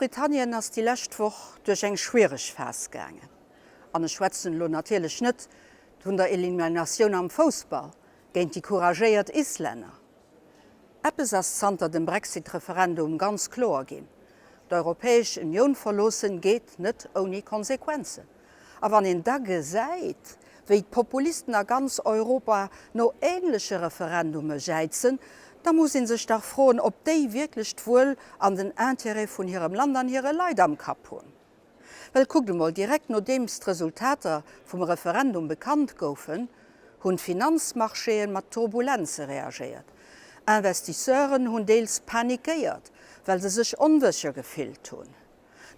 Groussbritannien ass déi lescht Woch duerch eng schwiereg Phas gaangen. An ech schwätzen elo natierlech net vun der Eliminatioun am Foussball géint déi couragéiert Islänner. Eppes ass zanter dem Brexit-Referendum ganz kloer ginn, D'Europäesch Unioun verloossen geet net ouni Konsequenzen. A wann een da gesäit, wéi d'Populisten a ganz Europa no änleche Referendume jäizen, da muss ee sech dach froen, ob déi wierklech d'Wuel an den Intérêt vun hirem Land an hire Leit am Kapp hunn. Well kuckt emol, direkt nodeems d'Resultater vum Referendum bekannt goufen, hunn d'Finanzmarchéen mat Turbulenze reagéiert. Investisseuren hunn deels panikéiert, well se sech onsécher gefillt hunn.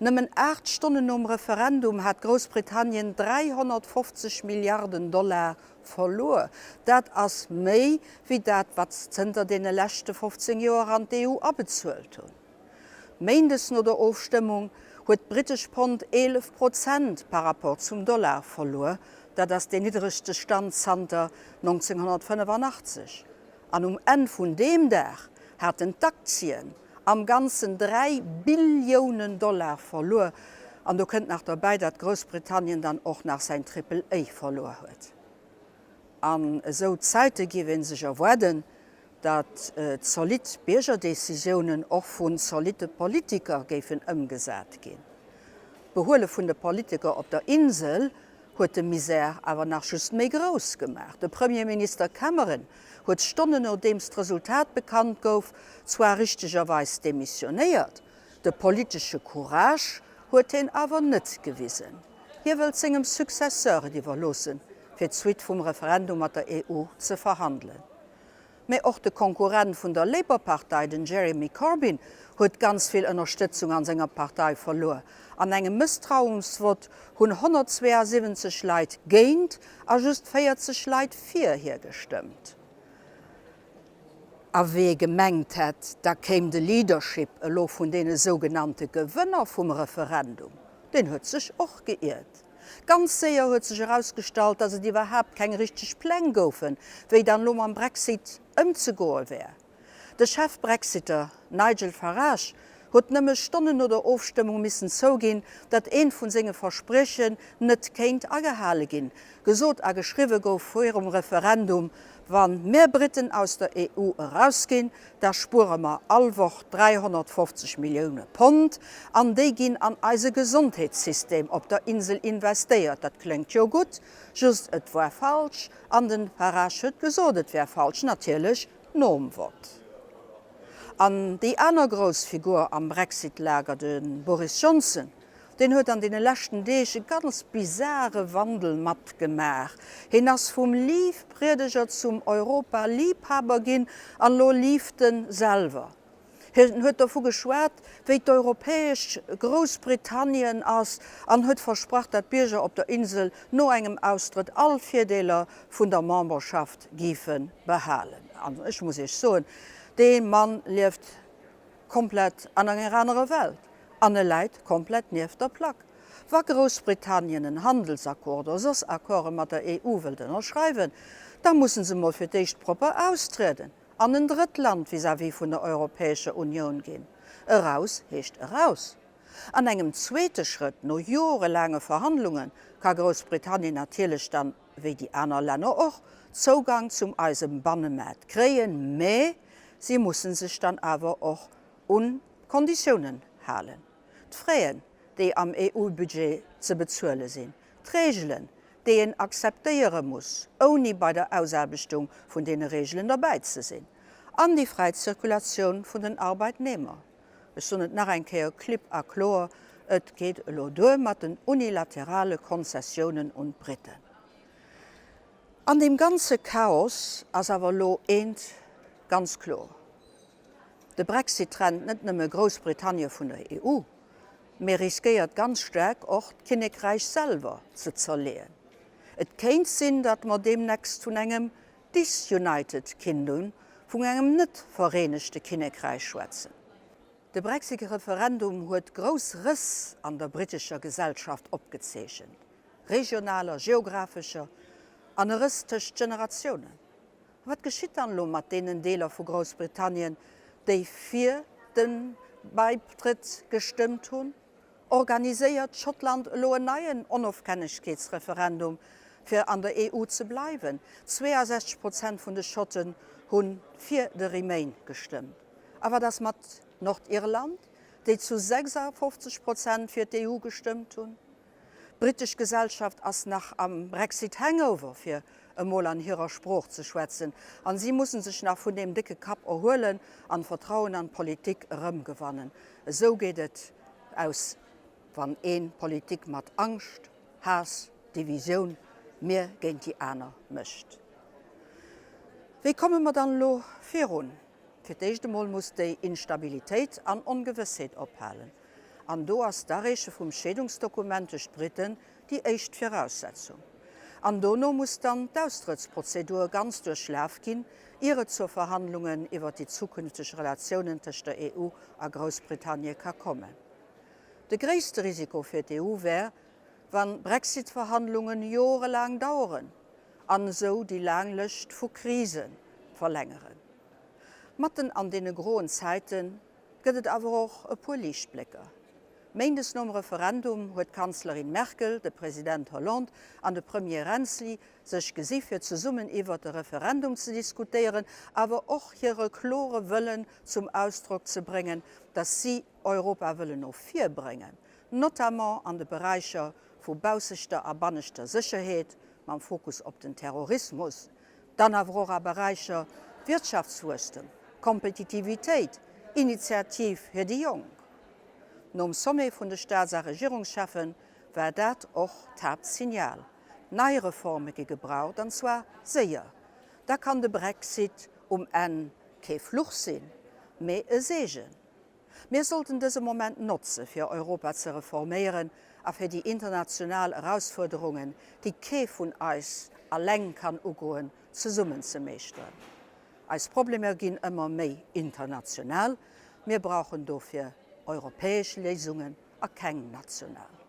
Nëmmen 8 Stonnen nom Referendum hat Groussbritannien 350 Milliarden Dollar verluer. Dat ass méi wéi dat, wat se zënter deene leschte 15 Joer an d'EU abezuelt hunn. Méindes no der Ofstëmmung huet d'brittesch Pond 11 Prozent par rapport zum Dollar verluer, dat ass deen niddregste Stand zanter 1985. An um Enn vun deem Dag haten d'Aktien am Ganzen 3 Billiounen Dollar verluer. An do kënnt nach derbäi, datt Groussbritannien dann och nach säin Triple A verluer huet. An esou Zäite géif ee sech erwaarden, datt zolidd Biergerdecisiounen och vun zolitte Politiker géifen ëmgesat ginn. D'Behuele vun de Politiker op der Insel huet de Misär awer nach just méi grouss gemaach. De Premierminister Cameron huet Stonnen nodeems d'Resultat bekannt gouf zwar richtegerweis demissionéiert, de politesche Courage huet hien awer net gewisen. Hie wëllt sengem Successeur et iwwerloossen, fir d'Suite vum Referendum mat der EU ze verhandelen. Mä och de Konkurrent vun der Labour-Partei, den Jeremy Corbyn, huet ganz vill Ënnerstëtzung an senger Partei verluer. An engem Mësstrauensvott hunn 172 Leit géint a just 40 Leit fir hie gestëmmt. A wee gemengt hätt, da kéim de Leadership elo vun deene sougenannte Gewënner vum Referendum, deen huet sech och geiert. Ganz séier huet sech erausgestallt, datt et iwwerhaapt keng richteg Pläng goufen, wéi dann elo mam Brexit ëmzegoe wär. De Chef-Brexiter Nigel Farage huet nëmme Stonnen no der Ofstëmmung missen zouginn, datt eent vun senge Verspriechen net kéint agehale ginn. Gesot a geschriwwe gouf virum Referendum, Wann mir Briten aus der EU erausginn, da spuere mer all Woch 350 Millioune Pond an déi ginn an eise Gesondheetssystem op der Insel investéiert. Dat kléngt jo gutt, just et war falsch an den Farage huet gesot et wär falsch, natierlech nom Vott. An déi aner grouss Figur am Brexit-Lager, de Boris Johnson, Deen huet an deene leschten Deeg e ganz bizare Wandel matgemaach. Hien ass vum Liifpriedeger zum Europa-Liibhaber ginn an elo liift en selwer. Hien huet dovu geschwat, wéi d'europäesch Groussbritannien ass an huet versprach, dat d'Bierger op der Insel no engem Austrëtt all Virdeeler vun der Memberschaft géife behalen. An ech muss Iech soen, dee Mann lieft komplett an enger anerer Welt an e läit komplett nieft der Plack. Wa Groussbritannien en Handelsaccord oder soss Accorde mat der EU wëllt ënnerschreiwen, da musse se mol fir d'éischt propper austrieden an en Drëttland vis-à-vis vun der Europäescher Unioun ginn. Eraus heescht eraus. An engem zweete Schrëtt, no jorelaange Verhandlungen, ka Groussbritannien natierlech dann, wéi déi aner Länner och, Zougang zum eisem Bannemaart kréien, mä si mussen sech dann awer och un d'Konditiounen halen, d'Fraisen, déi am EU-Budget ze bezuele sinn, d'Regelen, déi een akzeptéiere muss, ouni bei der Ausaarbechtung vun deene Regelen derbäi ze sinn, an déi fräi Zirkulatioun vun den Arbeitnehmer. Ech soen et nach eng Kéier klipp a kloer, Et geet elo duer mat den unilaterale Konzessiounen un d'Briten. An deem ganze Chaos ass awer elo eent ganz kloer, De Brexit trennt net nëmme Groussbritannie vun der EU, mee riskéiert ganz staark och d'Kinnekräich selwer ze zerleeën. Et kéint sinn, datt mer deemnächst vun engem Disunited Kingdom, vun engem net vereenegte Kinnekräich schwätzen. De Brexit-Referendum huet grouss Rëss an der brittescher Gesellschaft opgezeechent, regionaler, geographescher an e Rëss tëscht Generatiounen. Wat geschitt dann elo mat deenen Deeler vu Groussbritannien, déi fir de. Bäitrëtt gestëmmt hunn, organiséiert Schottland elo en neien Onofhängegkeetsreferendum fir an der EU ze bleiwen. 62 Prozent vun de Schotten hu fir de Remain gestëmmt. A wat ass mat Nordirland, déi zu 56 Prozent fir d'EU gestëmmt hunn? D'brittesch Gesellschaft ass nach am Brexit-Hangover, fir emol an hirer Sprooch ze schwätzen, an si mussen sech nach vun deem décke Kapp erhuelen an d'Vertrauen an d'Politik erëmgewannen. Esou geet et aus, wann een Politik mat Angscht, Haass, Divisioun, mir géint déi aner mécht. Wéi komme mer dann elo virun? Fir d'éischt emol muss déi Instabilitéit an Ongewëssheet ophalen. An do ass d'Areeche vum Scheedungsdokument duerch d'Briten déi éischt Viraussetzung. An dono muss dann d'Austrëttsprozedur ganz duerchlaf ginn, ier et zur Verhandlungen iwwer déi zukünfteg Relatiounen tëscht der EU a Groussbritannie ka kommen. De gréisste Risiko fir d'EU wär, wann d'Brexit-Verhandlungen jorelaang daueren an esou déi laang Lëscht vu Krise verlängeren. Matten an deene groen Zäite gëtt et awer och e puer Liichtblécker. Méindes nom Referendum huet d'Kanzlerin Merkel, de President Hollande an de Premier Renzi sech gesi fir zesummen iwwert de Referendum ze diskutéieren, awer och hire klore Wëllen zum Ausdrock ze bréngen, datt si Europa wëllen no vir bréngen, notamment an de Beräicher vu baussechter a banneschter Sécherheet, mam Fokus op den Terrorismus, dann awer och a Beräicher Wirtschaftswuesstem, Kompetitivitéit, Initiativ fir déi Jonk. Nom Sommet vun de Staats a Regierungscheffe war dat och d'Haaptsignal, Nei Reforme gi gebraucht, an zwar séier. Da kann de Brexit um Enn kee Fluch sinn, mee e Seegen. Mir sollten dëse Moment notze fir Europa ze reforméieren a fir déi international Erausfuerderungen, déi kee vun eis alleng kann ugoen, zesummen ze meeschteren. Eis Problemer ginn ëmmer méi international. Mir brauchen dofir europäesch Léisungen a keng national.